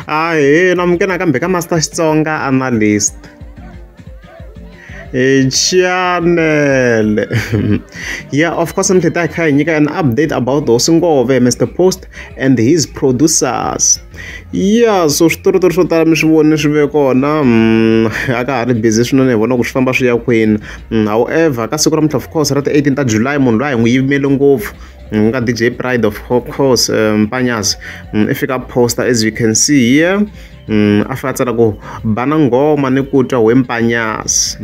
Ahee namukela nakambe ka Master Xitsonga Analyst channel. Yeah, of course mi tlhela hi kha hi nyika an update about Hosi Ngove, Mr Post and his producers. Yeah, so switoritori swo tala mi swi vonile swi ve kona, a ka ha ri busy swinene hi vona ku swi famba swi ya kwini. However ka siku ra namuntlha, of course ra ti-18 ta July, munhu loyi a hi n'wi yimele ngopfu nga DJ Pride, of course, Mpanyasi, i fika poster as you can see here. A fika a tsala ku bana nghoma ni ku twa we Mpanyasi,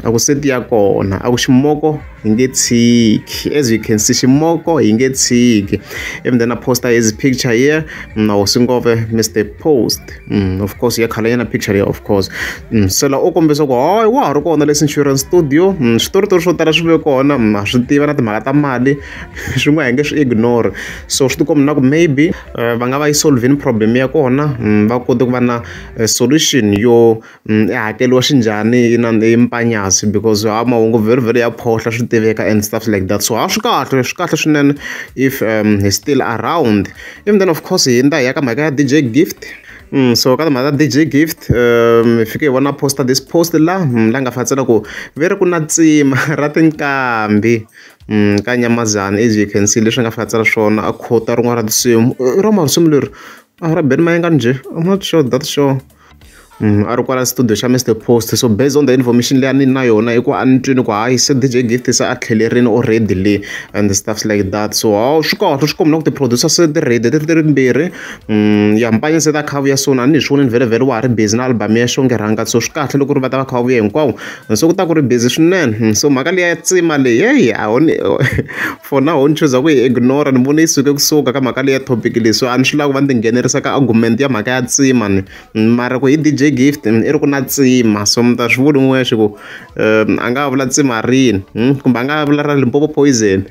a ku seti ya kona a ku ximoko hi nge tshiki, as you can see, ximoko hi nge tshiki. And then a poster his picture here na Hosi Ngove, Mr Post. Of course ya khalanyana picture leyi, of course. Se la u kombisa ku hayi wa ha ri kona le Centurion Studio. Switoritori swo tala swi ve kona, ha swi tiva na timhaka ta mali swin'wana hi nge swi ignore, so swi tikomba na ku maybe va nga va yi solvini problem ya kona, va kote ku va na solution yo i hakeriwa xinjhani na i Mpanyasi, because ha mahungu very very ya phohla swi tiveka and stuff like that. So ha swi kahle, swi kahle swinene if he's still around. And then of course hi ndza hi ya ka mhaka ya DJ Gift. So ka timhaka ta DJ Gift, hi fike hi vona poster this post la, la nga fatsela ku ve ri ku na tsima ra tinqambi ka Nyamazana, as you can see leswi nga fatsela swona, a quote rin'wana ra tinsimu i ra marisimu leri a ra Ben Mayengani njhe, I'm not sure that sure. A ri kwala studio xa Mr Post. So based on the information leyi a ni na yona i ku a ni twini ku hayi se DJ Gift se a tlhelerini already le and stuff like that. So hawu swi kahle, swi komba na ku ti-producer se ti ready ti ri timbirhi. Ya Mpanya se ta kha vuya soon, a ni hi swi vonini vhele vhele wa ha ri busy na album ya Xonge Rhanga, so swi kahle loko ri va ta va kha va vuya hinkwawo, so ku ta ku ri busy swinene. So mhaka liya ya tsima leyi, heyi a ho ni for now ho ni chuza ku yi ignore, ni vone yi suke kusuka ka mhaka leyi ya topic leyi, so a ni swi lavi ku va ni tinghenelerisa ka argument ya mhaka ya tsima ni mara ku hi DJ Gift i ri ku na tsima, so mi ta swi voni n'wexe ku a nga vula tsima rini, kumbe a nga vula ra Limpopo Poison.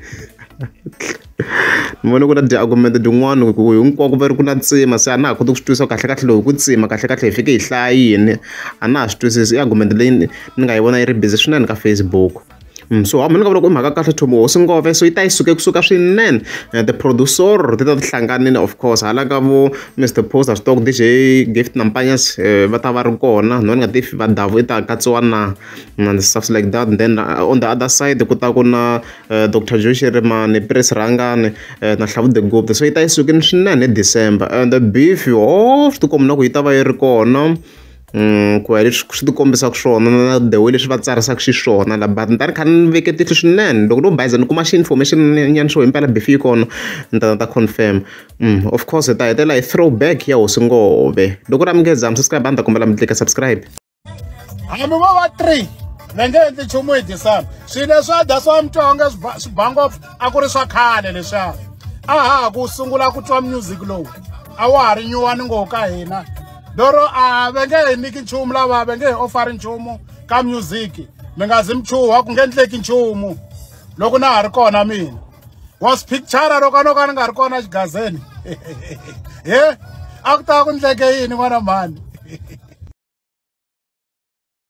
Ni vone ku na ti-argument tin'wana ku hinkwako va ri ku na tsima, se a na ha koti ku swi twisisa kahle kahle loko hi ku tsima kahle kahle hi fike hi hlaya yini, a na ha swi twisisi. I argument leyi ni nga yi vona yi ri busy swinene ka Facebook. So hambi ni nga vula ku i mhaka kahle Thomi Hosi Ngove, so yi ta yi suke kusuka swinene. Ti-producer ti ta ti hlanganile, of course hala ka vo Mr Post a swi tiva ku DJ Gift na Mpanyasi va ta va ri kona, no ni nga tivi va Davu i ta katsiwa na and stuff like that. And then on the other side ku ta ku na Dr Joe Shirimani, Prince Rhangani na Hlavu the Gupta, so yi ta yi sukile swinene hi December. And the beef, oh swi tikomba na ku yi ta va yi ri kona, ku ya leswi swi ti kombisaka swona na the way leswi va tsarisaka xiswona la, but ni ta ni kha ni veke tihlo swinene loko no bayiza ni kuma xi information nyana xo himpela beef yi kona, ni ta confirm. Of course hi ta hetelela hi throwback ya Hosi Ngove. Loko ri amukeza mi subscribe, a ni ta kombela mi tlika subscribe. Hambi vo va 3 va nge endli nchumu hi December. Swilo leswiya that's why mi twa onge swi ba ngopfu, a ku ri swa khale leswiya, a ha ku sungula ku twa music lowu a wa ha ri nyuwani ngopfu ka hina. Loro a va nge hi nyiki nchumu lava, va nge hi offer nchumu ka music, mi nga zi mi chuha ku nge endleki nchumu loko na ha ri kona mina. Wa swi picture loko a no ka ni nga ri kona xigazeni, he a ku ta ku ndleke yini n'wana mhani?